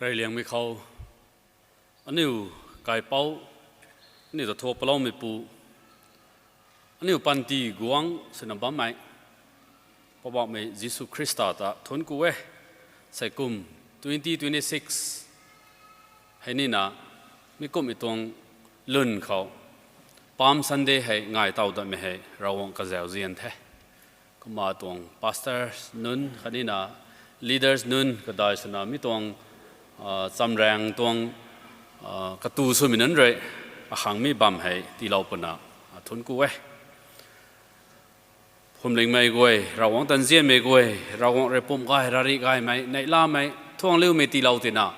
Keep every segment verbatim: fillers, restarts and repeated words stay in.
Reyliangmei khou, aniu kaipouc, aniu ta thuak paloumeipu, aniu panty guangc swna bammei Poubauhmei Jisu Khrista ta thuanc ku e. Seikum twenty twenty-six hei nina, mi kumhmei tuang lwn khou Palm Sunday hei ngai taw datmei hei Ravguangc kazauzian the. Kumna tuang pastors nunc khatnina leaders nunc kadai swna mi tuang chamraeng tuang katu swmei nunc rui akhang mi bam hei tiilou puna thuanc ku e. Phuamlingmei guay, Ravguangc tanzianmei guay, Ravguangc rui pumh gay, rarih gaymei, neihlamei, thuangliumei tiilou tina,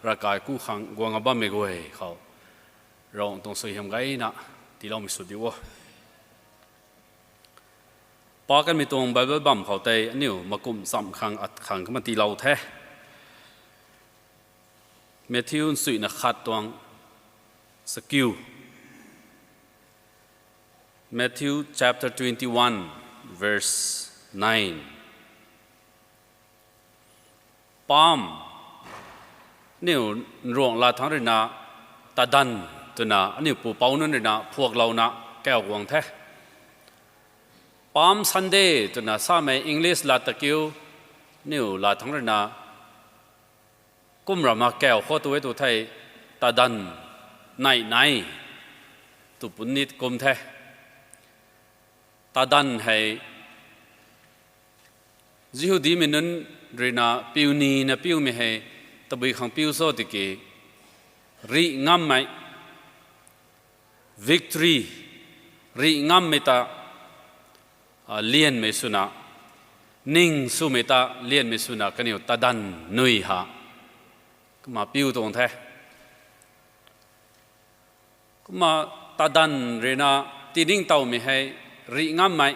ravkai ku khang guang a bammei guay khou Ravguangc tuang suaihiam gayna tiiloumei sw diu o. Pa kanmei tuang Bible bam khou tei aniu makumh cham khang at khang kumna tiilou the. Matthew nchuina khat tuang chakiu. Matthew chapter twenty-one, verse nine. Palm, aniu nruangh lat thangc ruina tadanv twna aniu pupouc nunc ruina phuaklouna kauc guang the. Palm Sunday twna samei English lat ta kiu, aniu lat thangc ruina kum rama kauc khou tu e tu thei, tadanv neih nai tw punit kum the. Tadanv hei Jihudimei nunc ruina piu nina piumei hei tabui khang piu cho tiki, rih ngammei, victory, rih ngammei ta lianmei swna, ning swmei ta lianmei swna kaniw tadanv nui ha kumna piu tuang the. Kumna tadanv ruina tiningtowmei hei rih ngammei,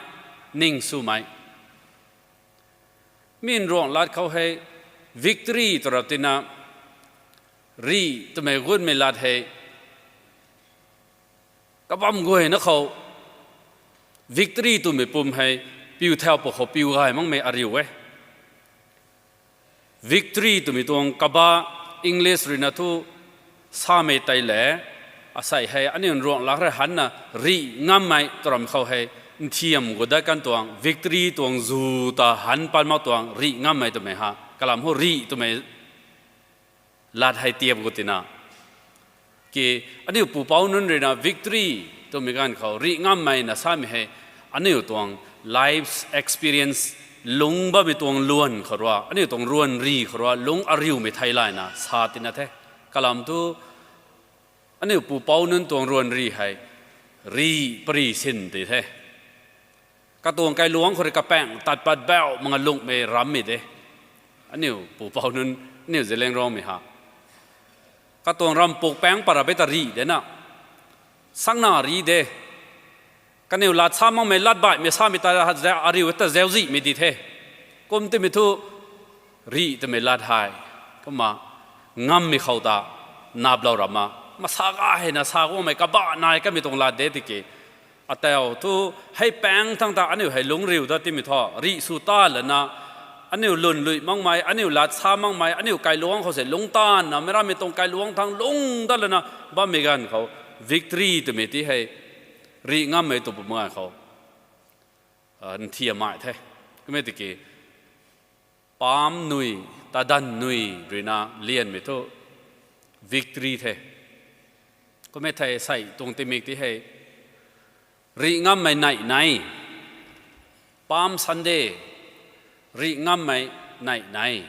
ning swmei. Mi nruangh lat khou hei victory tw rap tina, rih twmei gunmei lat hei kabam guayna khou victory twmei pum hei piu thau pw khou piu gay makmei ariu e. Victory twmei tuang kaba English ruina thu samei tei le, asei hei aniu nruangh lak rui hanna rih ngammei tw ram khou hei nthiam gu dat kan tuang victory tuang zu ta han pat mak tuang rih ngammei twmei ha. Kalam hou rih twmei lat hei tiap gu tina, ki aniu pupouc nunc ruina victory twmei ganv khou rih ngammei na samei hei aniu tuang life's experience lungc bammei tuang luan khou rua, aniu tuang ruanri khou rua lungc ariumei theilayna sa tina the. Kalam thu aniu pupouc nunc tuang ruanri hei rih pary sin ti the. Katuang kailuangc khou rui kapaeng tat pat bauh manga lungmei rammei de. Aniu pupouc nunc, aniu Zeliangrongmei ha, katuang ram puk paeng pat rap e ta rih de na, sangna rih de. Kaniw lat sa makmei lat baihmei samei ta ariu ta zauzihmei di the. Kum timei thu rih twmei lat hei kumna ngammei khou ta naplou rama, masa gayna sa guangmei kaba nai kamei tuang lat de tiki, atau thu hei paeng thangc ta aniu hei lungc riu dat timei thu rih sw ta lana, aniu lwnlui makmei, aniu lat sa makmei, aniu kailuangc khou se lungc tanna mei rammei tuang kailuangc thangc lungc dat lana bammei ganv khou victory twmei ti hei rih ngammei tw pum ganv khou nthiammei the. Kummei tiki palm nui, tadanv nui ruina lianmei thu victory the. Kummei thei sei tuang timik ti hei rih ngammei neih nai, Palm Sunday, rih ngammei neih nai.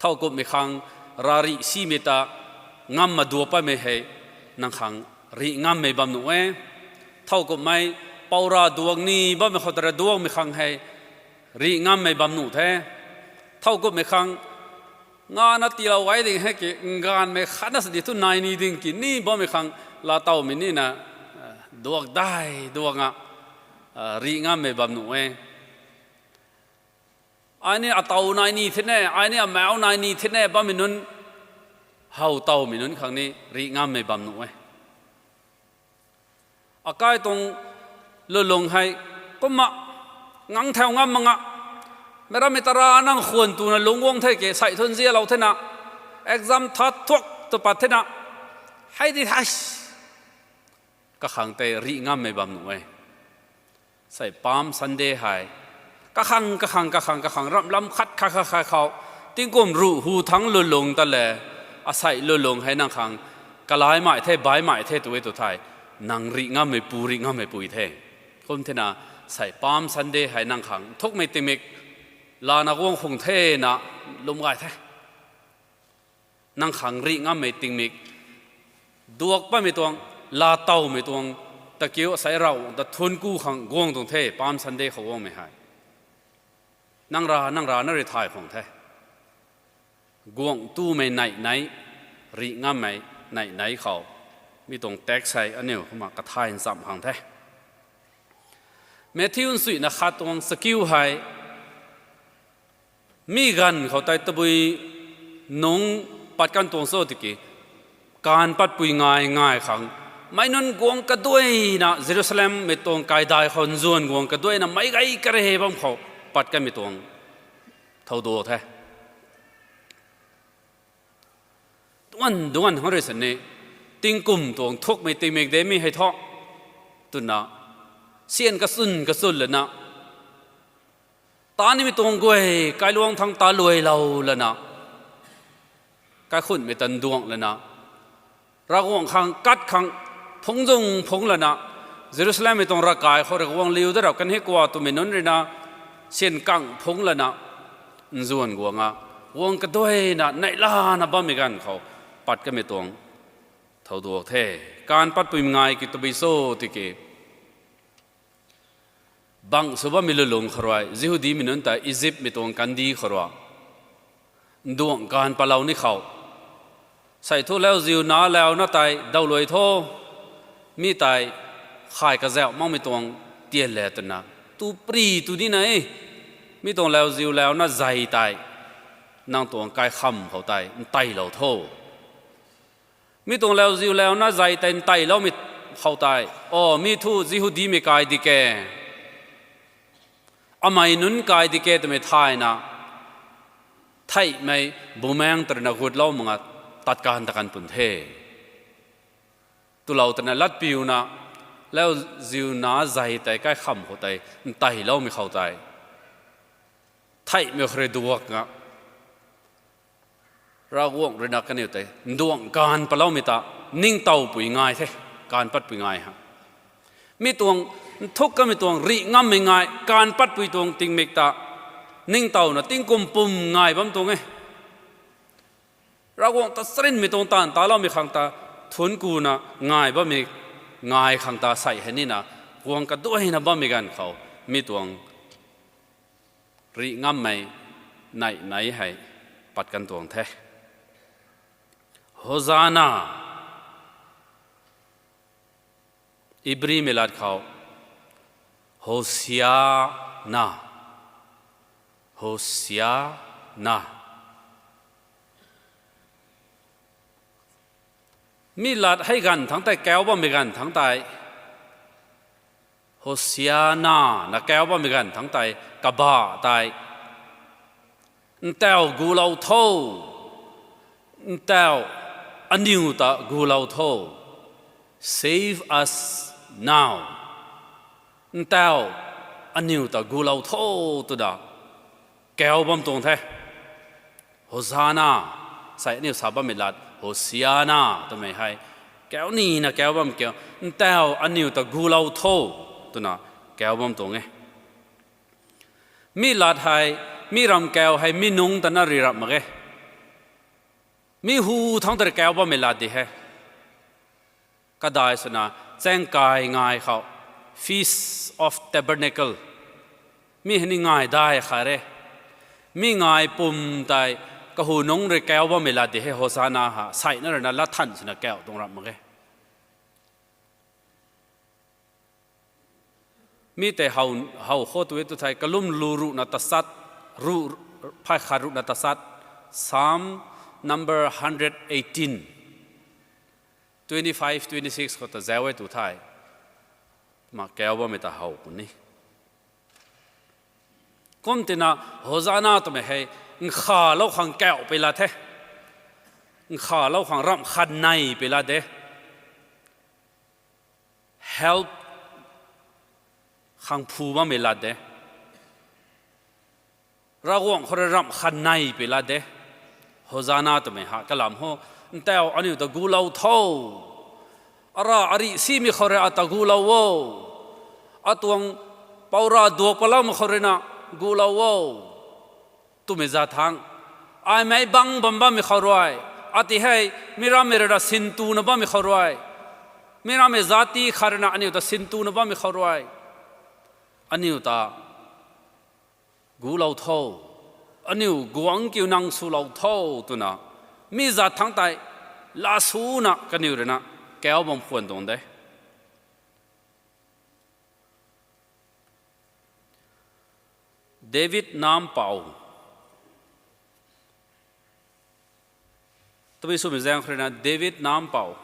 Thowkumhmei khang rarih simei ta ngamna duak patmei hei nang khang rih ngammei bam nuh e. Thowkumhmei pou ra duak ni bammei khou ta ra duakmei khang hei rih ngammei bam nuh the. Thowkumhmei khang ngana tiilou gay ding hei ki, nganvmei khatna sadi thu nai ni ding ki ni bammei khang laatowmei nina duak dai duak nga rih ngammei bam nuh e. Ai ni atow nai ni thine, ai ni amau nai ni thine bammei nunc, how towmei nunc khang ni rih ngammei bam nuh e. Akai tuang lulung hei kumna ngang thau ngam mak nga, Meic rammei tara nang khwan tuna lungc guang the ke, sei thun zialou thena, exam that thuak tu pat thena, hei di hei. Kakhang tei rih ngammei bam nuh e. Sei Palm Sunday hei, kakhang, kakhang, kakhang, kakhang, ramh lam khat khat khat khat khou, tingkum ruh hu thangc lulung ta le, asei lulung hei nang khang, kalaimei the, baimei the tu e tu thei, nang rih ngammeipu, rih ngammei pui the. Kum thena, sei Palm Sunday hei nang khang nthukmei tingmik, lana guang khung thena, lwm gay the. Nang khang rih ngammei tingmik, duak patmei tuang, laa towmei tuang, takiu asei Ravguangc ta thuancku khang guang tuang the, Palm Sunday khou guangmei hei. Nang ra, nang ra na rui thay khang the. Guangc tumei neih nei, rih ngammei neih nei khou, mi tuang text hei aniu kumna kathay nchamh khang the. Matthew nsuina khat tuang chakiu hei, mi ganv khou tei tabui nungc pat kan tuang cho tiki, kaanv patpui ngai ngai khang, meic nunc guang kaduaina Jerusalemmei tuang kaidai khou nzuan guang kaduaina meic gei kare bam khou pat kanmei tuang thouduak the. Duanc duanc hang rui sini, tingkum tuang nthukmei tingmik de mi hei thu, twna, syan kachwn kachwn lana, ta nimei tuang guay kailuang thangc ta luailou lana, kaikhunhmei ta nduangc lana, Ravguangc khang kat khang phungc zung phungc lana, Jerusalemmei tuang ravkai khou rui guang liu da rap kan hei kua twmei nunc rui na, syan kang phungc lana, nzuan guang a, guang kaduaina neihlana bammei ganv khou pat kanmei tuang thouduak the. Kaanv patpui ngai ki tabui cho tiki, bangc sw bammei lulung khou rui Jihudimei nunc tei Izipmei tuang kandih khou rui nduangc kaanv patlou ni khou, sei thu lauziu na launa tei dawluai tho, mi tei khai kazauh makmei tuang tian le twna, tu pri tu nina e, mi tuang lauziu launa zei tei, nang tuang kaikham khou tei nteilou tho. Mi tuang lauziu launa zei tei nteiloumei khou tei, o mi thu Jihudimei kai di ke, amei nunc kai di ke twmei thayna, theihmei bumaengc ta rui na gutlou mak nga, tat kan ta kan pun the. Twlou twna latpiuna, lauziu na zei tei kaikham khou tei nteiloumei khou tei, theihmei khou rui duak nga, Ravguangc rui na kaniw tei nduangc kaanv patloumei ta ningtowpui ngai the, kaanv patpui ngai ha. Mi tuang nthuk kanmei tuang rih ngammei ngai, kaanv patpui tuang tingmik ta ningtowna tingkum pum ngai bam tuang e. Ravguangc ta charynmei tuang taanv taloumei khang ta thuanckuna ngai bammei, ngai khang ta sei hei nina, guang kaduaina bammei ganv khou, mi tuang rih ngammei neih nei hei pat kan tuang the. Hosana. Ibrimei lat khou, Hosiana, Hosiana. Mi lat hei ganv thangc tei kau bammei ganv thangc tei, Hosiana na kau bammei ganv thangc tei, kabah tei, ntauh gulou tho, ntauh aniw ta gulou tho, save us now. Ntauh aniw ta gulou tho twna kau bam tuang the. Hosana, sei aniw sa bammei lat, Hosiana twmei hei, kau nina kau bam kiu, ntauh aniw ta gulou tho twna kau bam tuang e. Mi lat hei, mi ram kau hei mi nungc ta na ri rap mak ge. Mi hu thangc ta ri kau bammei lat di he. Kadai swna, chaengkai ngai khou, Feast of Tabernacle, mi hei ni ngai dai khat e. Mi ngai pum tei, kahu nungc rui kau bammei lat di he, Hosana ha, sei na rui na lat than swna kau tuang rap mak ge. Mi tei how, how khou tu e tu thei, kalum lu ruhna tasat, ru, phay khat ruhna tasat, Psalm number hundred eighteen, twenty-five, twenty-six khou ta zauc e tu thei, ma kau bammei ta how puni. Kum tina Hosana twmei hei nkhavlou khang kauh pui lat the. Nkhavlou khang ramh khat nei pui lat de. Help khang phu bammei lat de. Ravguangc khou rui ramh khat nei pui lat de. Hosana twmei ha kalam ho. Ntau aniu ta gulou tho. Ara arih simei khou rui ata gulou o. Atuang pou ra duak paloumei khou rui na gulou o twmei zat thangc. Ai meic bang bam bammei khou rui, ati hei mi rammei rui ra sintuna bammei khou rui, mi rammei zati khat rui na aniu ta sintuna bammei khou rui, aniu ta gulou tho, aniu guangc kiu nang swlou tho twna mi zat thangc tei laa swna kaniw rui na kau bam khwan tuang de. David nampouc. Tabui swmei zaeng khou rui na David nampouc.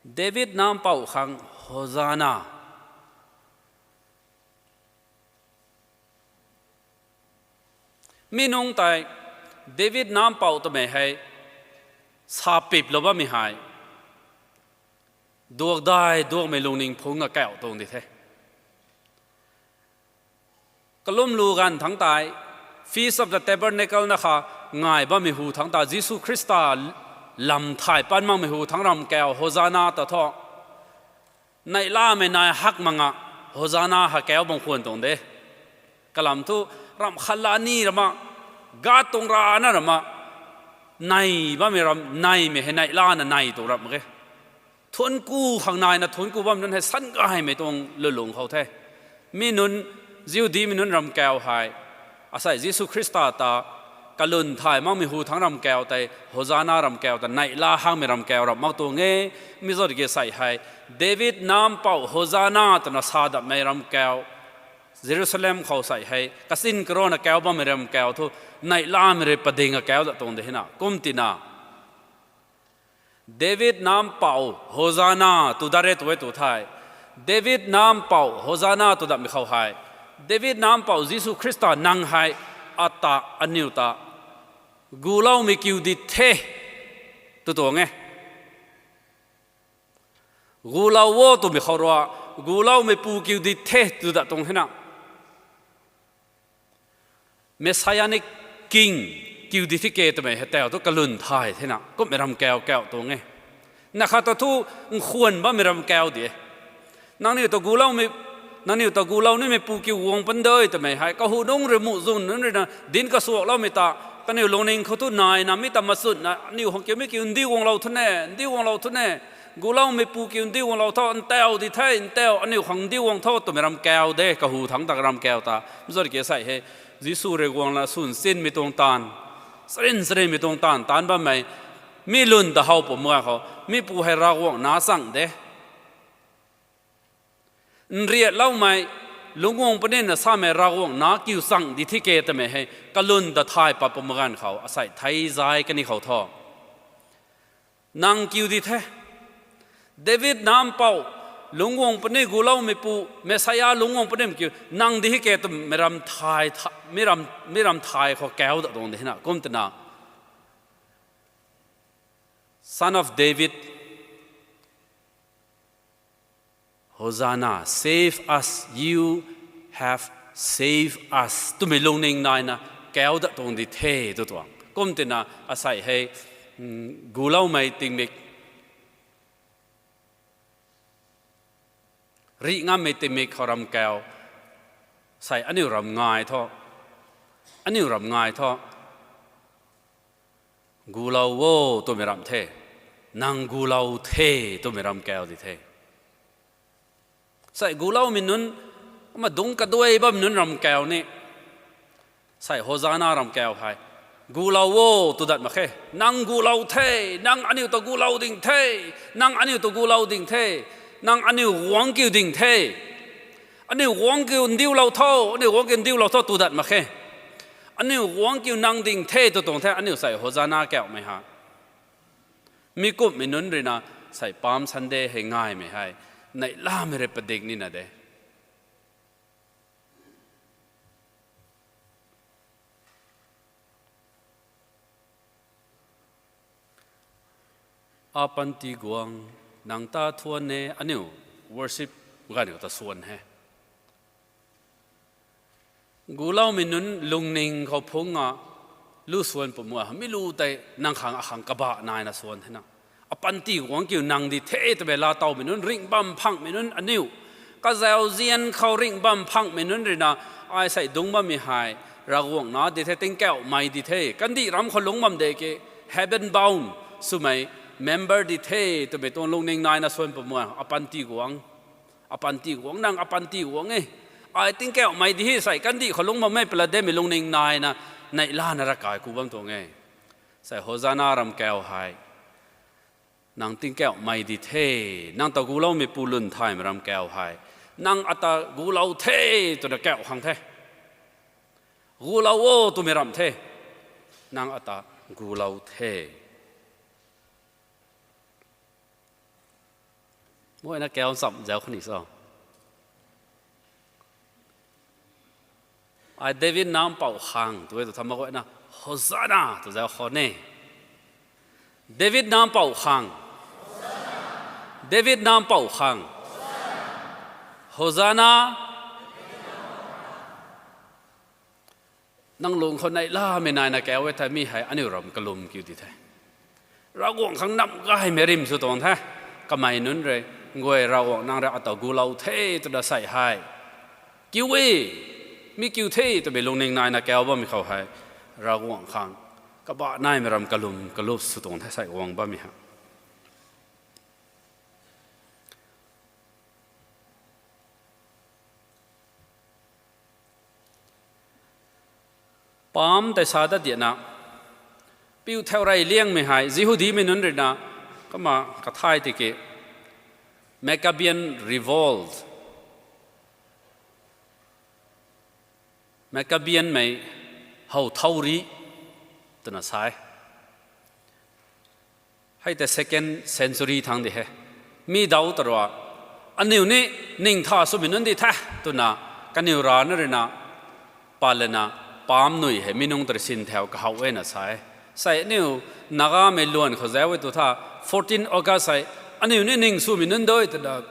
David nampouc khang Hosana. Mi nungc tei David nampouc twmei hei sa piplou bammei hei duakdai duakmei lungning phungc a kauh tuang di the. Kalumlu ganv thangc tei, Feast of the Tabernacle na kha ngai bammei hu thangc ta Jisu Khrista lam thay pat makmei hu thangc ramh kau Hosana ta thu, neihlamei nai hak mak nga Hosana ha kau bam khwan tuang de. Kalam thu ramh khat la ni rama, gat tuang rana rama, nei bammei ram, neimei hei neihlana nei tuang ramh mak e. Thuanc ku khang naina thuanc ku bam nunc hei san gaymei tuang lulung khou the. Mi nunc, Jihudimei nunc ramh kau hei, asei Jisu Khrista ta kalwn thay makmei hu thangc ramh kau tei, Hosana ramh kau ta neihla hangmei ramh kau ramh mak tuang e. Mi zat ki sei hei, David nampouc Hosana twna sa datmei ramh kau, Jerusalem khou sei hei kasin karana kau bammei ramh kau thu, neihlamei rui pading a kau dat tuang de hina. Kum tina David nampouc Hosana tw dat re tw e tw thei, David nampouc Hosana tw datmei khou hei, David nampouc Jisu Khrista nang hei ata aniu ta guloumei kiu di the tw tuang e. Gulou o twmei khou rui, guloumeipu kiu di the tw dat tuang hina. Messianic King kiu di thi ke twmei hei tau thu kalwn thay thena kummei ramh kau kau tuang e. Na khat ta thu nkhwan bammei ramh kau di e. Nangniw ta guloumei, nangniw ta gulou nimeipu kiu guang pan de twmei hei kahu nungc rui muhzwng nunc rui na dinc kasuakloumei ta, kaniw lungning khou thu naina mi ta machutna aniu khang kiu mi kiu ndiu guanglou thu ne, ndiu guanglou thu ne, guloumeipu kiu ndiu guanglou tho, ntau di the, ntau aniu khang ndiu guang tho twmei ramh kau de, kahu thangc ta ramh kau ta. Mzat ki sei hei, Jisu rui guangna swn sinmei tuang taanv, sarin sarinmei tuang taanv taanc bammei, mi lwn ta how pum ganv khou mipu hei Ravguangc nac chang de. Nriatloumei, lungc guang punina samei Ravguangc nac kiu chang di thi ke twmei hei kalwn ta thay pat pum ganv khou asei thei zai kani khou tho. Nang kiu di the. David nampouc, lungc guang puni guloumeipu, Messiah lungc guang punimei kiu nang di hi ke twmei ramh thay, mi ramh thay khou kau dat tuang di hina kum twna, Son of David, Hosanna, save us, you have saved us twmei lungning naina kau dat tuang di the tw tuang. Kum twna asei hei, guloumei tingmik, rih ngammei tingmik khou ramh kau, sei aniu ramh ngai thu, aniu ramh ngai thu, gulou o twmei ramh the, nang gulou the twmei ramh kau di the. Sei guloumei nunc, kumna dungc kaduai bammei nunc ramh kau ni, sei Hosanna ramh kau hei, gulou o tw dat mak khe. Nang gulou the, nang aniu ta gulou ding the, nang aniu ta gulou ding the, nang aniu guangc kiu ding the, aniu guangc kiu ndiulou tho, aniu guangc kiu ndiulou tho tw dat mak khe. Aniu guangc kiu nang ding the tw tuang the, aniu sei Hosanna kaumei ha. Mi kumhmei nunc rui na sei Palm Sunday hei ngaimei hei, neihlamei rui padik nina de. Apanty guangc, nang ta thuan e, aniu worship ganv khou ta swan he. Guloumei nunc lungning khou phungc a, lu swan pumua, mi lu tei nang khang akhang kabah naina swan the na. Apanty guangc kiu nang di the twmei laatowmei nunc, ringh bam phangmei nunc aniu. Kazauzian khou ringh bam phangmei nunc ruina, ai sei dungc bammei hei, Ravguangc na di the, tingkauhmei di the, kandih ram khou lungc bam de ke, heaven bound swmei member di the twmei tuang lungning naina swan pumua, apanty guangc. Apanty guangc nang, apanty guangc e. Ai tingkauhmei di he sei, kandih khou lungc bammei pala demei lungning naina, neihlana ravkai ku bam tuang e. Sei Hosanna ram kau hei, nang tingkauhmei di the, nang ta guloumeipu lun thaymei ram kau hei, nang ata gulou the, twna kau khang the. Gulou o twmei ram the, nang ata gulou the. Guayna kau nchamh zauc khou ni so. Ai David nampouh khang tu e tu tha mak guayna, Hosanna tw zauc khou ne. David nampouh khang. David nampouh khang. Hosanna. Nang lung khou neihlamei naina kau e the, mi hei aniu ram kalum kiu di the. Ravguangc khang nam gaymei rim sw tuang the. Kamei nunc rui, guay Ravguangc nang rui ata gulou the twna sei hei, kiu e, mi kiu the twmei lungning naina kau bammei khou hei, Ravguangc khang kabah naimei ram kalum kalup sw tuang the sei guang bammei hei. Palm tei sa dat diana, piu thau rey liangmei hei Jihudimei nunc ruina, kumna kathay tiki, Maccabean Revolt, Maccabeanmei how thau ri twna sa e. Hei tei second century thangc di he. Mi daw tarua, aniu ni ningtha swmei nunc di the twna, kaniw rana ruina, palana, Palm nui hei mi nungc ta rui sin thau kahowh e na sa e. Sei aniu Nagamei luan khou zauc e tu tha, fourteen August hei, aniu ni ning swmei nunc dui twna,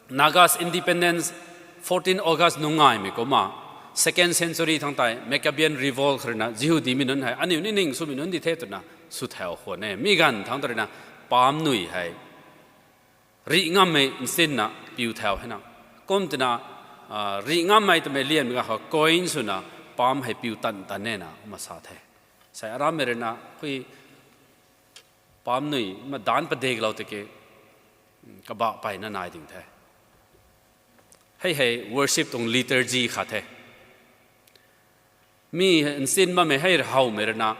Nagas independence, fourteen August nung ngaymei kumna, second century thangc tei Maccabean Revolt khou ruina Jihudimei nunc hei aniu ni ning swmei nunc di the twna sw thau khwan e. Mi ganv thangc ta ruina Palm nui hei rih ngammei nsinna piu thau hena, kum twna, rih ngammei twmei lianmei ga khou coin swna Palm hei piu tan tan e na kumna sa the. Sei arammei ruina khui Palm nui ma danc padeklou tiki, kabah peyna nai ding the. Hei hei worship tuang liturgy khat the. Mi nsin bammei hei howmei ruina,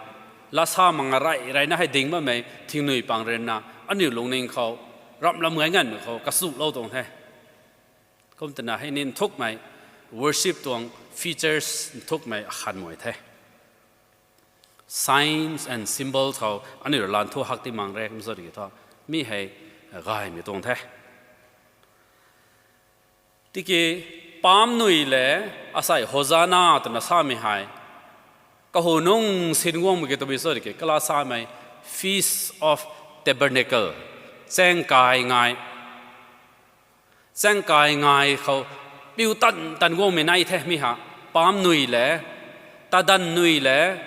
lasa mang rey reyna hei ding bammei thingnui pang ruina, aniu lungning khou, ramlam gay nganvmei khou kasulou tuang the. Kum twna hei ni nthukmei, worship tuang features nthukmei akhanmei the. Signs and symbols khou aniu rui lan thu hak ti mang re kum sa tiki thu, mi hei gaymei tuang the. Tiki Palm nui le asei Hosanna twna samei hei, kahu nung sin guangmei ki twbi sa tiki kala samei, Feast of Tabernacle, chaengkai ngai. Chaengkai ngai khou piu tan tan guangmei nai the mi ha, Palm nui le, tadan nui le,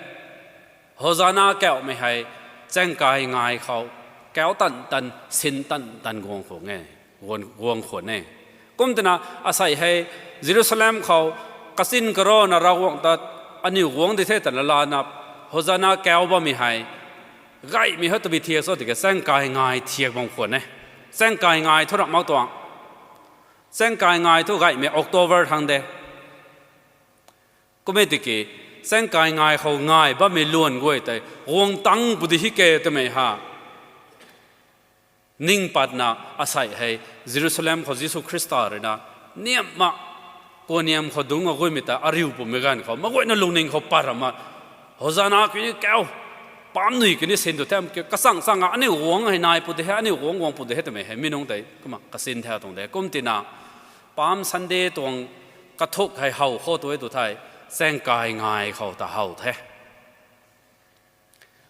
Hosanna kauhmei hei, chaengkai ngai khou, kau tan tan, sin tan tan guang khwan e, guang khwan e. Kum twna asei hei, Jerusalem khou, kachin karana Ravguangc ta, aniu guang di the twna lana, Hosanna kau bammei hei, gaymei hou twbi thiak so tiki chaengkai ngai thiak bam khwan e. Chaengkai ngai thu ramh mak tuang. Chaengkai ngai thu gaymei October thangc de. Kum e tiki, chaengkai ngai khou ngai bammei luan guay tei, guang tang pu di hi ke twmei ha. Ning patna asei hei, Jerusalem khou Jisu Khrista ruina, niamh ma, kaniam khou dungc a guimei ta ariu pumei ganv khou, maguayna lungning khou pat ramna, Hosanna kini kau, Palm nui kini sin tu the, kachang chang a, aniu guang hei nai pu de he, aniu guang guang pu de he twmei hei, mi nungc tei, kumna kasin the tuang de, kum tina, Palm Sunday tuang kathuk hei how khou tu e tu thei, chaengkai ngai khou ta how the.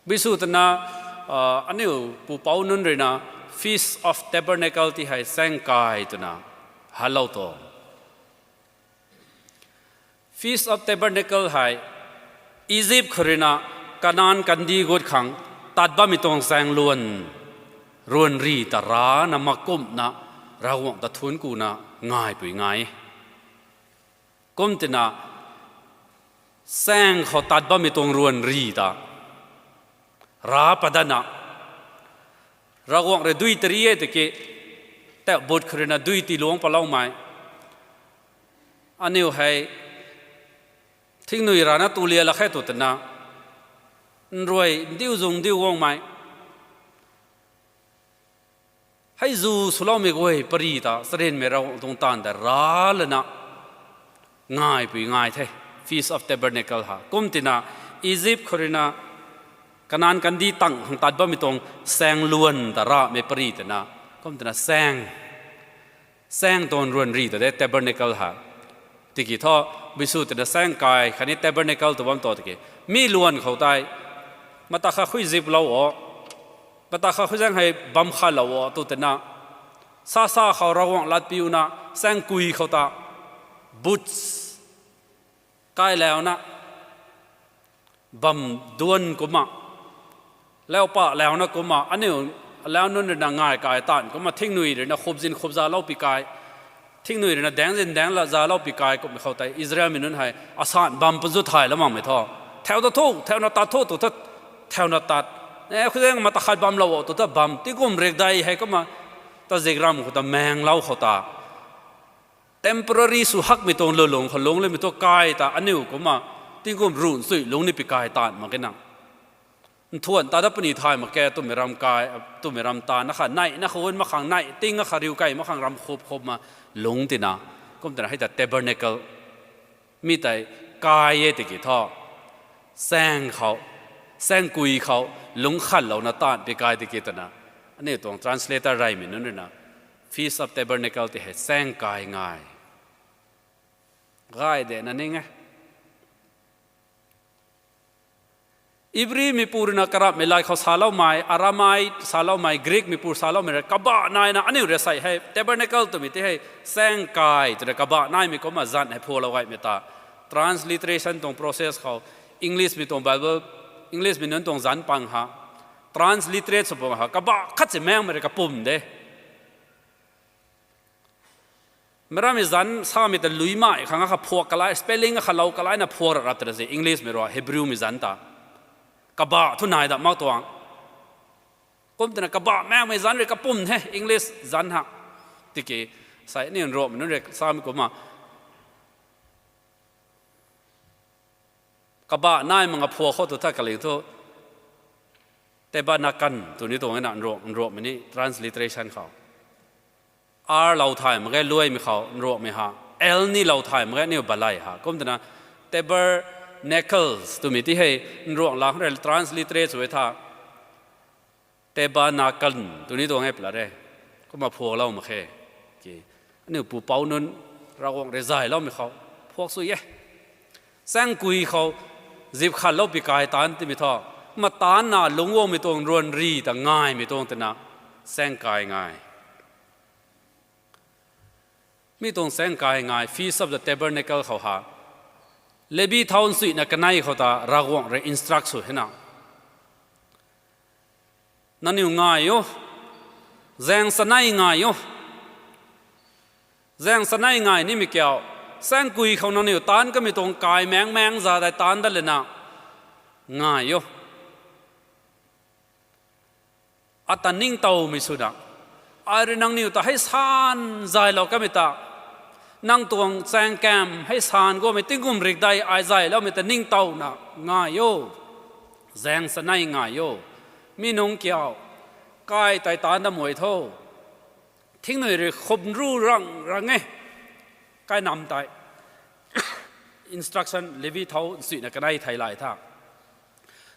Bisu twna, Aniu pupouc nunc ruina Feast of Tabernacle ti hei saengkai twna halou tuang. Feast of Tabernacle hei Egypt khou ruina Kanan kandih gut khang tat bammei tuang saeng luan, ruanri ta rana makumhna Ravguangc ta thuanc kuna ngaipui ngai. Kum tina saeng khou tat bammei tuang ruanri ta ra padana Ravguangc rui dui tari e tiki, tau but khou ruina dui tiiluangc paloumei. Aniu hei thingnui rana tulia lak khe tw tana, nruai ndiu zung ndiu guangmei hei zu swloumei guay pary ta charynmei Ravguangc tuang taanv ta ra lana ngaipui ngai the. Feast of Tabernacle ha kum tina Egypt khou ruina Kanan kandih tang khang tat bammei tuang saeng luan ta ramei pary twna, kum tina saeng, saeng tuang ruanri ta de tabernacle ha. Tiki thu, bisu tina saengkai khatni tabernacle tw bam tu tiki, mi luan khou tei mata kha khui ziplou o, mata kha khui zaeng hei bam khatlou o tw tina, sasa khou Ravguangc latpiuna saengkui khou ta boots kailauna bam duan kumna, laupa launa kumna, aniu lau nunc ruina ngai kai taanv kumna thingnui ruina khupzin khupzalou pi kai, thingnui ruina daengzin daengzalou pi kai kummei khou tei Israelmei nunc hei asan bam pun zu thaylou makmei thu, thau ta thu, thauna tat thu tw ta, thauna tat, e, khuizaeng mata khat bamlou o tw ta bam, tingkum rikdei hei kumna, ta zikram khou ta menglou khou ta temporary sw hakmei tuang lulung khou lungc lemei thu kai ta aniu kumna tingkum ruh nchui lungc ni pi kai taanv mak kena, nthuan ta da puni thay mak ke twmei ram kai, twmei ram ta na kha neihna khou un mak khang, neih ting na kha riu kei mak khang ram khup khupna lungc tina, kum tina hei ta tabernacle, mi tei kai e tiki thu, saeng khou, saengkui khou lungc khatlouna taanv pi kai tiki twna, aniu tuang translator reymei nunc ruina Feast of Tabernacle ti hei saengkai ngai gay de na ning e. Ibrimeipu ruina karapmei lay khou saloumei, Aramai saloumei, Greekmeipu saloumei rui kabah naina aniu rui sei hei tabernacle twmei ti hei saengkai twna kabah naimei kumna zanc hei phualou gaymei ta transliteration tuang process khou, Englishmei tuang Bible, Englishmei nunc tuang zanc pang ha, transliterate sw pang ha, kabah khat si maengmei rui kapum de. Meic rammei zanc samei ta luimei khang akha phuak kalai, spelling akha lou kalaina phuak rap rap ta se, Englishmei rui Hebrewmei zanc ta kabah thu nai da mak tuang. Kum twna kabah maengmei zanc rui kapum the English zanc ha. Tiki, sei ni nruakmei nunc rui samei kumna kabah nai mak nga phuak khou tu tha kali thu, tabernacle tw ni tuang na nruak, nruakmei ni transliteration khou. R lou thay mak ge luaimei khou nruakmei ha. L ni lou thay mak ge aniu balay ha. Kum twna tabernacles twmei ti hei nruak lang rui transliterate sw e tha. Tabernacle tw ni tuang e pla re. Kumna phuaklou mak khe. Ki, aniu pupouc nunc Ravguangc rui zayloumei khou phuak sw e. Saengkui khou zip khatlou pi kai taanv timei thu, kumna taanv na lungc guangmei tuang ruanri ta ngaimei tuang twna saengkai ngai. Mi tuang saengkai ngai Feast of the Tabernacle khou ha, Levi thau nsuina kanei khou ta Ravguangc rui instruct sw hena, nangniw ngai o, zaeng chanei ngai o. Zaeng chanei ngai nimei kiu, saengkui khou nangniw taanc kamei tuang kai maengmaeng za dei taanc dat lana ngai o. Ata ningtowmei swna, ai rui nangniw ta hei san zaylou kamei ta, nang tuang chaeng kam hei san guangmei tingkum rikdei ai zayloumei ta ningtowna ngai o. Zaeng chanei ngai o. Mi nungc kiu, kai tei taanc dat mei tho. Thingnui rui khum ru rang rang e. Kainam tei instruction Levi thau nsuina kanei thei lay tha.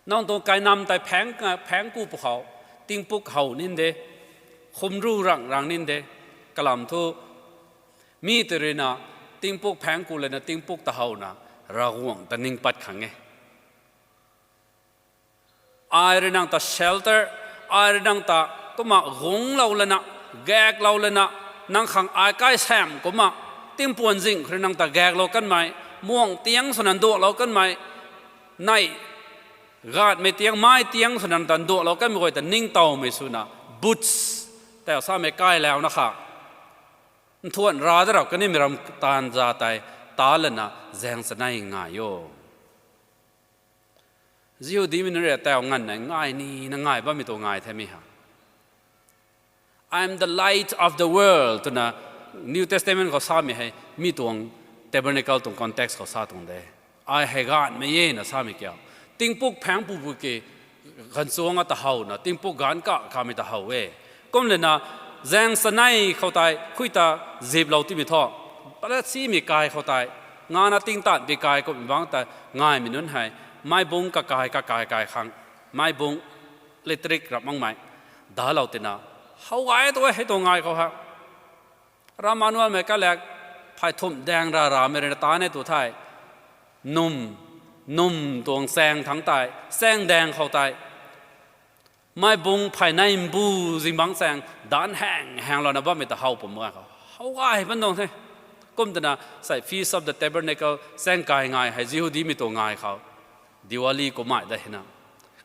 Nang tuang kainam tei phaeng, phaeng ku pwkhou, tingpuk how nin de, khum ru rang rang nin de, kalam thu, mi tei ruina, tingpuk phaeng ku lana tingpuk ta howna, Ravguangc ta ning pat khang e. Ai rui nang ta shelter, ai rui nang ta kumna gunglou lana, gaeklou lana, nang khang ai kai sam kumna, tingpuan zing khou rui nang ta gaeklou kanmei, muang tiang swna nduaklou kanmei, nei, gaanhmei tiang, mai tiang swna nang ta nduaklou kanmei guay ta ningtowmei swna, boots, tau samei kailouna kha. Nthuan ra da rap kanimei ram taanv za tei, ta lana zaeng chanei ngai o. Jihudimei nunc rui tau nganvna ngai nina ngai bammei tuang ngai the mi ha. I am the light of the world twna New Testament khou samei hei, mi tuang tabernacle tuang context khou sa tuang de. Ai hei gaanhmei e na samei kiu. Tingpuk phaeng pu pu ki ganvchuang a ta howna, tingpuk gaanv ka kamei ta how e. Kum lana, zaeng chanei khou tei, khui ta ziplou timei thu, palat simei kai khou tei, ngana tingtanpui kai kummei bangc ta, ngaimei nunc hei, meibung kakai, kakai, kai khang, meibung, electric rap makmei, dalou tina, how gay tu e, hei tuang ngai khou ha. Rammanuanmei kalak, phey thumh daeng ra ramei rui na ta ne tu thei, num, num tuang chaeng thangc tei, chaeng daeng khou tei, meibung phey nei mbu zingbangc chaeng, danc haeng haenglouna bammei ta how pum ganv khou, how gay pan tuang the. Kum twna, sei Feast of the Tabernacle, chaeng kai ngai hei Jihudimei tuang ngai khou, Diwali kummei da hina.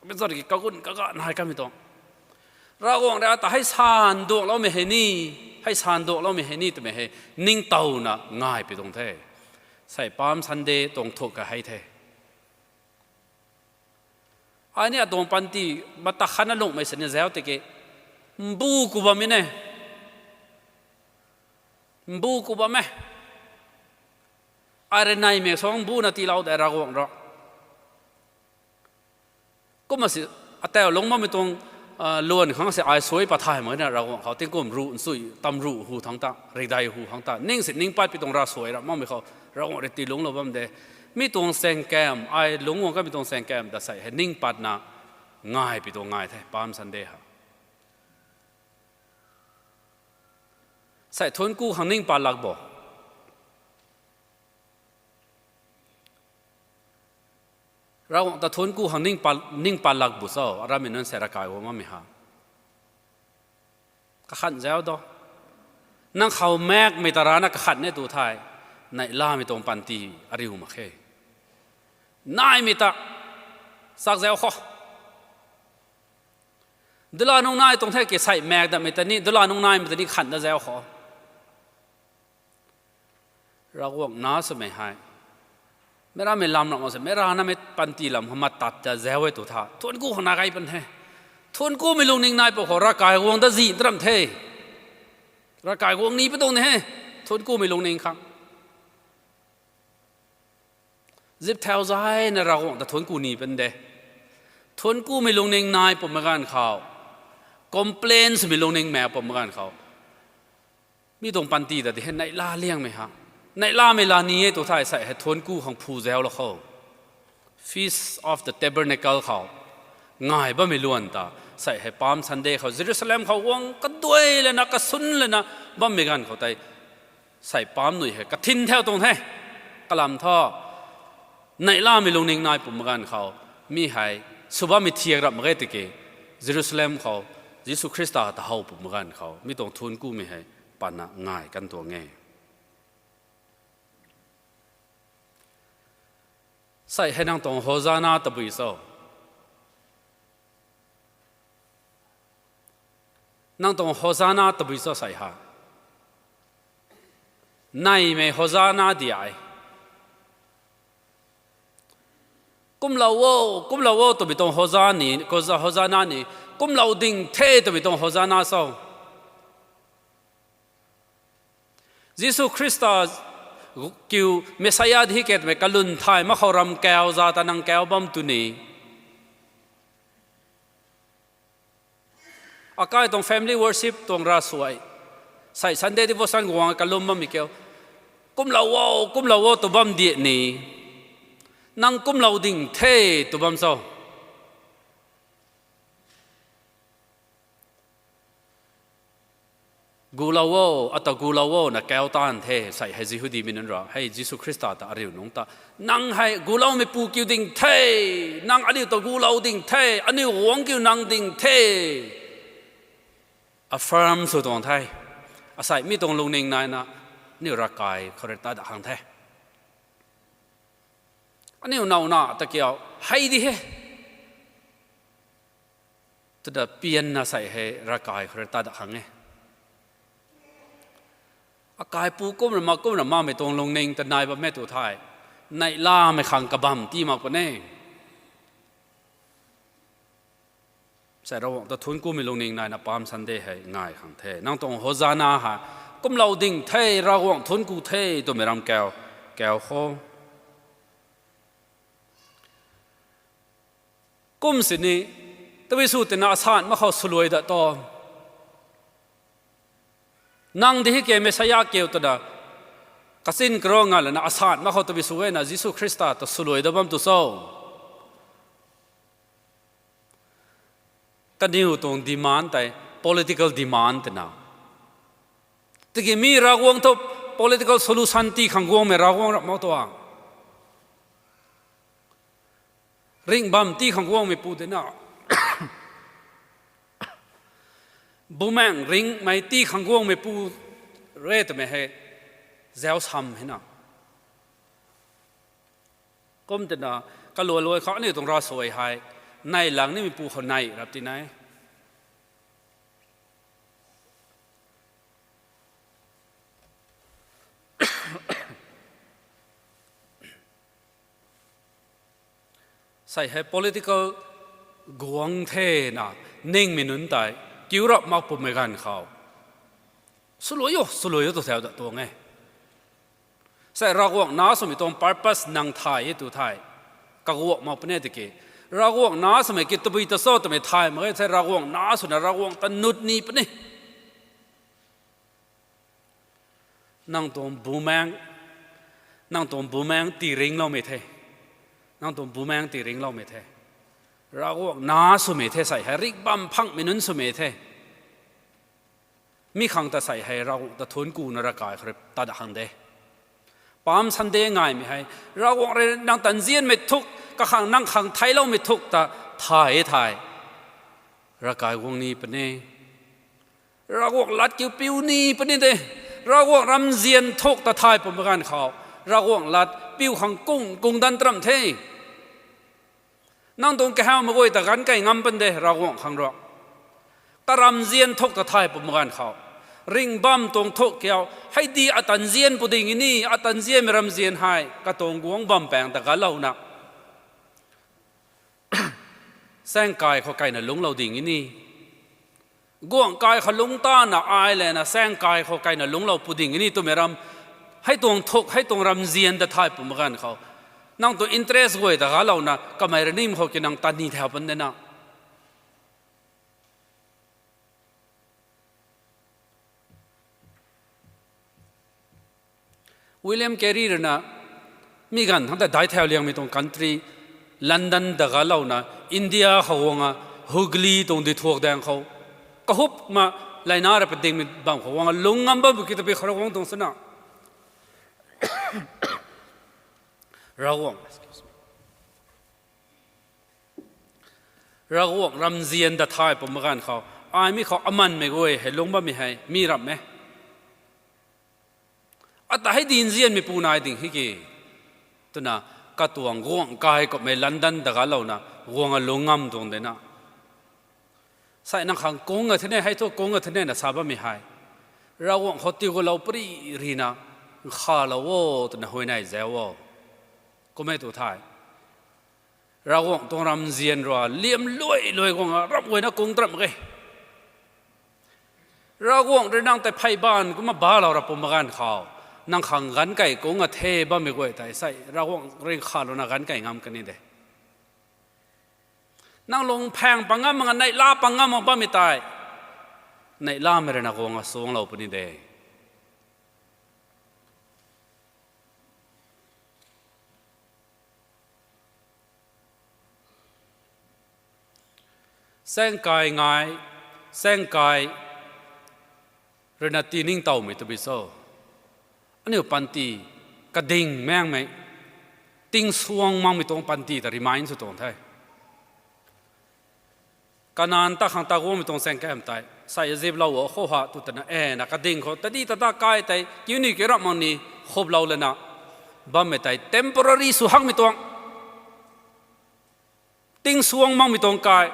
Kamei zat ki kagun kagan hei kamei tuang. Ravguangc rui ata hei san duakloumei hei ni, hei san duakloumei hei ni twmei hei, ningtowna ngaipi tuang the. Sei Palm Sunday tuang thuk ka hei the. Ai ni atuang panty mata khatna lunghmei sini zauc tiki, mbu ku bammei ne. Mbu ku bam e. Ai rui neimei suang mbuna tiilou de Ravguangc rui. Kumna si, atau lungc bammei tuang, luan khang si ai suai pat thay mak na Ravguangc khou tingkum ruh nchui, tam ruh hu thangc ta, rikdei hu thangc ta, ning si ning patpui tuang ravsuai rap makmei khou, Ravguangc rui tiilungclou bam de. Mi tuang chaeng kam, ai lungc guang kamei tuang chaeng kam ta sei hei ning patna, ngaipi tuang ngai the, Palm Sunday ha. Sei thuancku khang ning pat lak bo. Ravguangc ta thuancku khang ning pat, ning pat lak bu cho, aramei nunc sei ravkai guang bammei ha. Kakhan zauc do. Nang khou maekmei ta rana kakhan ne tu thei, neihlamei tuang panty ariu mak khe. Naimei ta, chak zauc khou. Dula nung nai tuang the ki sei maek datmei ta ni, dula nung naimei ta ni khan da zauc khou. Ravguangc na swmei hei. Meic ramei lam ram se, meic ranamei panty lam khou matat ta zauc e tu tha. Thuancku khou na kai pan the. Thuanckumei lungning nai pw khou ravkai guang da zi ta ram the. Ravkai guang ni pu tuang ni he. Thuanckumei lungning khang. Zip thau zayna Ravguangc ta thuancku ni pan de. Thuanckumei lungning nai pwmei ganv khou. Complain swmei lungning maek pwmei ganv khou. Mi tuang panty ta di hei neihla liangmei ha. Neihlamei la ni e tu thei sei hei thuancku khang phu zauc lou khou. Feast of the Tabernacle khou. Ngai bammei luan ta. Sei hei Palm Sunday khou Jerusalem khou guang kaduai lana kasun lana bammei ganv khou tei. Sei palm nui hei kathin thau tuang the. Kalam thu. Neihlamei lungning nai pwmei ganv khou. Mi hei. Sw bammei thiak rap mak ge tiki. Jerusalem khou. Jisu Khrista ta how pwmei ganv khou. Mi tuang thuanckumei hei. Patna ngai kan tuang e. Sei hei nang tuang Hosanna tabui cho. Nang tuang Hosanna tabui cho sei ha. Neimei Hosanna di ai. Kumlou o, kumlou o twmei tuang Hosanna ni, Hosanna ni, kumlou ding the twmei tuang Hosanna cho. Jisu Khrista kiu Messiah di ketmei kalun thay mak khou ram kau za ta nang kau bam tu ni. Akai tuang family worship tuang ravsuai. Sei Sunday devotion guang kalum bammei kiu. Kumlou o, kumlou o tw bam di ni. Nang kumlou ding the tw bam cho. Gulou o, ata gulou o na kau taanv the, sei hei Jihudimei nunc ra hei Jisu Khrista ta ariu nungc ta, nang hei guloumeipu kiu ding the, nang aniu ta gulou ding the, aniu guangc kiu nang ding the, affirm sw tuang the. Asei mi tuang lungning naina, aniu ravkai khou rui tat da khang the. Aniu nowna ta kiu hei di he twna pianna sei hei ravkai khou rui tat da khang e. Akaipu kumna ma kumna mamei tuang lungning ta nai bammei tu thei, neihlamei khang kabamv tii mak puni. Sei Ravguangc ta thuanc kumei lungning naina Palm Sunday hei ngai khang the. Nang tuang Hosanna hei, kumlou ding the, Ravguangc thuanc ku the twmei ram kau, kau khou. Kum sini, tabui sw tina asan mak khou swluai dat tu. Nang di hi ke Messiah kiu twna, kachin karou nga lana asan mak khou tabui sw e na Jisu Khrista ta swluai dat bam tu cho. Kaniw tuang demand tei, political demand twna. Tiki mi Ravguangc thu political solution tii khang guangmei Ravguangc rap mak tuang. Ringh bam tii khang guangmeipu dina. Bumaengc ringhmei tii khang guangmeipu re twmei hei zauc sam hena. Kum twna, kaluai luai khou aniu tuang ravsuai hei, neih lang nimeipu khou neih rap ti nai. Sei hei political guang the na, ningmei nunc tei, kiu rap mak pumei ganv khou. Swluai o, swluai o tu thau dat tuang e. Sei Ravguangc nac swmei tuang purpose nang thay e tu thei, kaguak mak puni tiki. Ravguangc nac swmei ki tabui ta cho twmei thay mak e, sei Ravguangc nac swna Ravguangc ta nut ni puni. Nang tuang bumaengc, nang tuang bumaengc tii ringcloumei the. Nang tuang bumaengc tii ringcloumei the. Ravguangc nac swmei the sei hei, ringh bam phangmei nunc swmei the. Mi khang ta sei hei Ravguangc ta thuanc kuna ravkai khou rui tat da khang de. Palm Sunday ngaimei hei, Ravguangc rui nang ta nzianmei thuk, kakhang nang khang theicloumei thuk ta thay e thei, ravkai guang ni puni. Ravguangc lat kiu piu ni puni de. Ravguangc ramzian thuk ta thay pumei ganv khou, Ravguangc lat piu khang kung kung dan tram the. Nang tuang kahawmei guay ta ganv kei ngam pan de Ravguangc khang rui. Karamzian thuk ta thay pumei ganv khou, ringh bam tuang thuk kiu, hei di ata nzian pu ding ni, ata nzianmei ramzian hei katuang guangc bam paeng ta galouna, saengkai khou kaina lungclou ding ni, guangc kai khou lungc tana ai lana saengkai khou kaina lungclou pu ding ni twmei ram, hei tuang thuk, hei tuang ramzian ta thay pumei ganv khou, nang tuang interest guay ta galouna kamei rui nim khou ki nang tat ni thau pan de na. William Carey rui na, mi ganv thangc ta daic thau liangmei tuang country, London ta galouna, India khou guang a, Hooghly tuang duithuak daeng khou, kahupna, leina rui padingmei bam khou guang a, lungc ngam bam ki tabui khou rui guang tuang swna, Ravguangc, Ravguangc ramzian ta thay pumei ganv khou, ai mi khou amanmei guay hei lungc bammei hei mi ram e. Ata hei di nzianmeipu nai ding hi ki, twna, katuang guangc kai kumhmei London ta galouna, guang a lungc ngam tuang de na. Sei nang khang kung a thene, hei thu kung a thene na sa bammei hei, Ravguangc khou tiu gulou pary rina, nkhavlou o twna huayney zau o. Kum e tu thei, Ravguangc tuang ramzian rui liam luai luai guang a ramh guayna kung tram mak e. Ravguangc rui nang tei phey baanv kumna balou ra pumei ganv khou, nang khang ganv kei kung a the bammei guay tei sei Ravguangc rui nkhavlouna ganv kei ngam kan ni de. Nang lungphaeng pang ngam mak, neihla pang ngam mak bammei tei, neihlamei rui na guang a suangclou puni de. Saengkai ngai, saengkai ruina tiningtowmei tabui cho. Aniu panty kading maengmei, tingsuang makmei tuang panty ta remind sw tuang the. Kanan ta khang ta guangmei tuang chaeng kam tei, sai Azip lou o khou ha tu tana e na kading khou tadi tata kai tei kiu ni kiu rap mak ni khuplou lana bammei tei temporary sw hakmei tuang, tingsuang makmei tuang kai,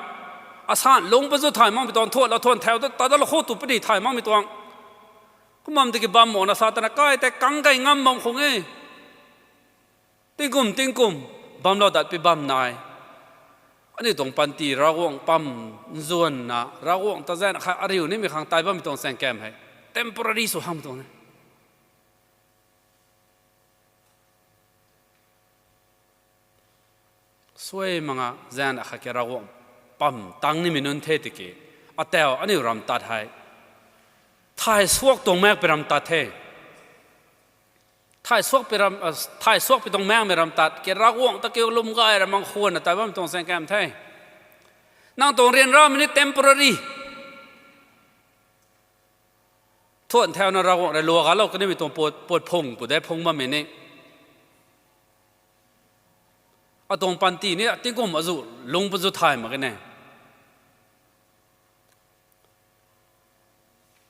asan lungc pazu thay makmei tuang, thuanlou thuan thau ta tadalou khou tu puni thay makmei tuang. Kumna tiki bam makna sa tana kai tei kang kei ngam bam khang e. Tingkum tingkum bamlou dat pi bam nai. Aniu tuang panty Ravguangc pam nzuanna, Ravguangc ta zaeng kha ariu nimei khang tai bammei tuang chaeng kam hei temporary sw hakmei tuang e. Suai manga zaeng akhat ke Ravguangc pam tang nimei nunc the tiki, atau aniu ram tat hei thay suak tuang maek pi ram tat the. Thay suak pi ram, thay suak pi tuang maengmei ram tat ke Ravguangc ta kiu lwm gay ra mang khwanna tai bammei tuang chaeng kam the. Nang tuang ryanramei ni temporary. Thuan thauna Ravguangc rui luak galou kanimei tuang puat, puat phung pu de phung bammei ni. Atuang panty ni tingkum azu lungc pazu thay mak kene.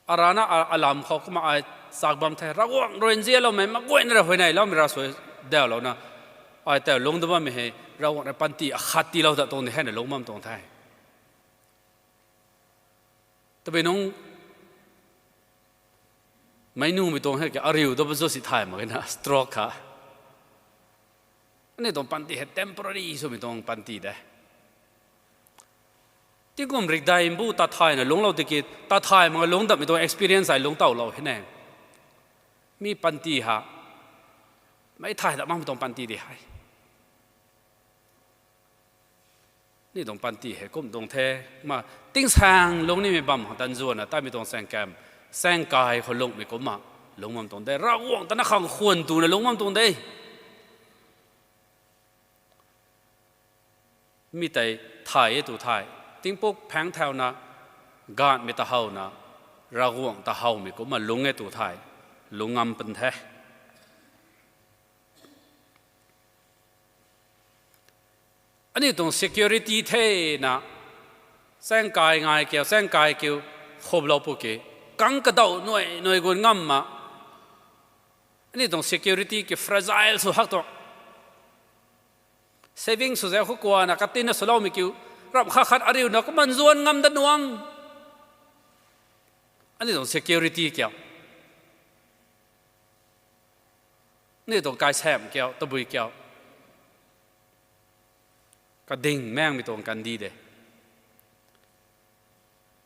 Arana a-, alam khou kumna ai chak bam the, Ravguangc rui nzianloumei maguayna rui huayneyloumei ravsuai daulouna, ai tau lungc da bammei hei Ravguangc rui panty akhat tiilou ta tuang ni heina lungc bam tuang the. Tabui nungc meic numei tuang hei ke ariu da pazu si thay mak kena stroke kha. Aniu tuang panty hei temporary swmei tuang panty de. Tingkum rikdai mbu tat thayna lungclou tiki, tat thay mak lungc dammei tuang experience ai lungc towlou hei ne. Mi panty ha, meic thay dat makmei tuang panty di hei. Ni tuang panty hei kum tuang the, kumna tingsaeng lungc nimei bam khang tan zuanna taimei tuang chaeng kam, chaeng kai khou lungcmei kumna lungc bam tuang de, Ravguangc ta na khang khwan tuna lungc bam tuang de. Mi tei thay e tu thei, tingpuk phaeng thauna, gaanhmei ta howna, Ravguangc ta howmei kumna lungc e tu thei, lungc ngam pun the. Aniu tuang security thena, chaeng kai ngai kiu, chaeng kai kiu, khuplou pu ki, kang kadauh nuai nuai gun ngamna, aniu tuang security ki fragile sw hak tuang. Saving sw zau khou kuana katinna swloumei kiu, ramh khat khat ariuna kumna nzuan ngam dat nuang. Aniu tuang security kiu, aniu tuang kaisamh kiu, tabui kiu, kading maengmei tuang kandi de.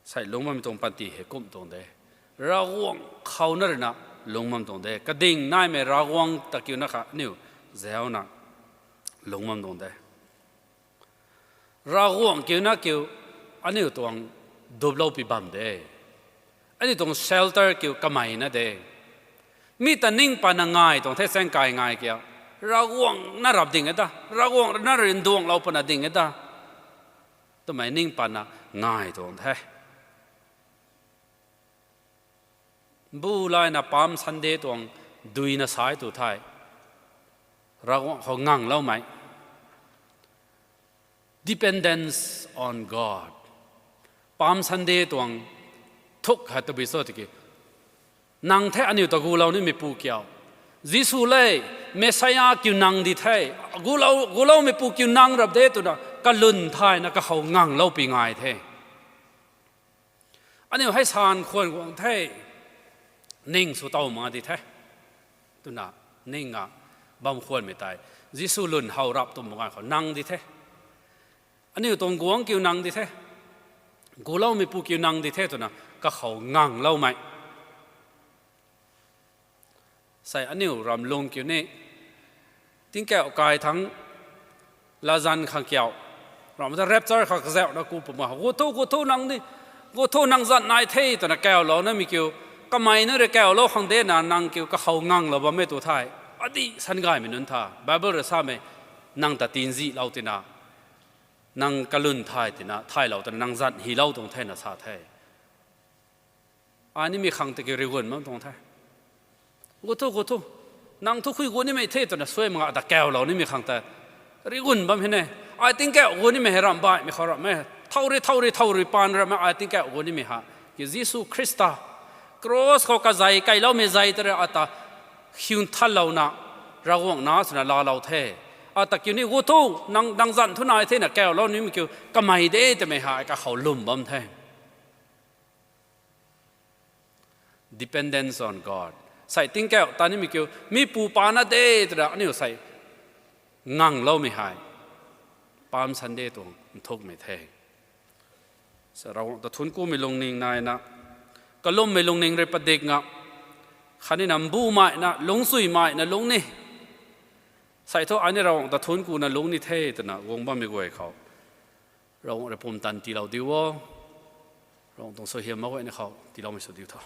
Sei lungc bammei tuang panty hei kum tuang de. Ravguangc khou na ruina lungc bam tuang de. Kading naimei Ravguangc ta kiu na kha aniu zauna lungc bam tuang de. Ravguangc kiu na kiu aniu tuang duploupui bam de. Aniu tuang shelter kiu kamei na de. Mi ta ning pana ngai tuang the chaeng kai ngai kiu. Ravguangc na rap ding e ta. Ravguangc na rui nduanglou pana ding e ta. Twmei ning pana ngai tuang the. Mbu layna Palm Sunday tuang duina sai tu thei, Ravguangc khou ngangloumei. Dependence on God. Palm Sunday tuang thuk hei tabui cho tiki, nang the aniu ta gulou nimeipu kiu. Jisu le, Messiah kiu nang di the. Gulou, guloumeipu kiu nang rap de twna kalwn thayna kakhou nganglou pi ngai the. Aniu hei san khwan guang the. Ning sw tow mak di the. Twna, ning a bam khwanmei tei, Jisu lwn how rap twmei ganv khou nang di the. Aniu tuang guangc kiu nang di the. Guloumeipu kiu nang di the twna kakhou ngangloumei. Sei aniu ramlung kiu ni, tingkauh kai thangc, latzan khang kiu, ramh ta rapture khang kazauhna ku puma, gu thu, gu thu nang ni, gu thu nang zan nai the twna kaulounamei kiu, kamei na rui kaulou khang dena nang kiu kakhou nganglou bammei tu thei, adih sangaymei nunc tha. Bible rui samei, nang ta tinzihlou tina, nang kalwn thay tina, thaylou twna nang zan hylou tuang thena sa the. Ai nimei khang ta kiu rigun bam tuang the. Gu thu, gu thu, nang thu khui gu nimei the twna suai manga ta kaulou nimei khang ta rigun bam hei ne. Ai tingkauh gu nimei hei ramh baihmei khou ramh e. Thow rui, thow rui, thow rui paan ramh e ai tingkauh gu nimei ha. Ki Jisu Khrista cross khou kazei kailoumei zei ta rui ata hiun thanlouna Ravguangc na swna laalou the. Ata kiu ni gu thu, nang, nang zanc thu nai thena kaulou nimei kiu kamei de twmei ha ai kakhou lwm bam the. Dependence on God. Sei tingkauh ta nimei kiu, mi pu pana de twna aniu sei ngangloumei hei Palm Sunday tuang nthukmei the. Sa Ravguangc ta thuanc kumei lungning naina, kalummei lungning rui padik nga, khatnina mbumaina, lungcsuimaina lung ni, sei thu ai ni Ravguangc ta thuanc kuna lung ni the twna guang bammei guay khou Ravguangc rui pumtan tiilou diu o. Ravguangc tuang suaihiam mak guayna khou tiiloumei sw diu tho.